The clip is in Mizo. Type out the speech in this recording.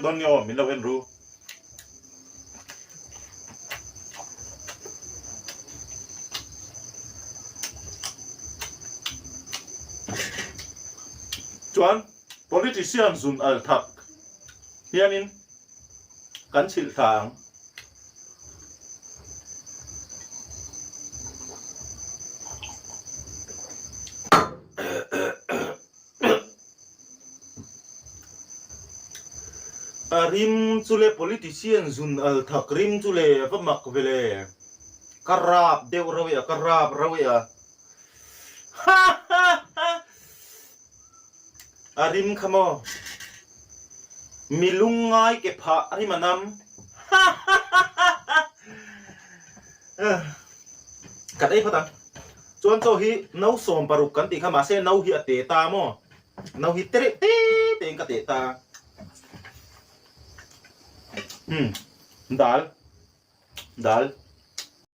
Dawn nge aw min lo en ru. Chuan politician zun al thak hianin kan chhilh thla ang. A rim chu le politician zun al thak rim chu le a va mak ve le. Ka rap deuh rauh e a, ka rap rauh e a. Ha ha ha! A rim kha maw? Mi lungngai ke phah rim a nam. Ha ha ha ha! Kan ei phawt ang. Chuan chaw hi no 16 kan tih kha mahse no hi a te ta maw? No hi te reuh te te in ka teh ta. Umm dal dal.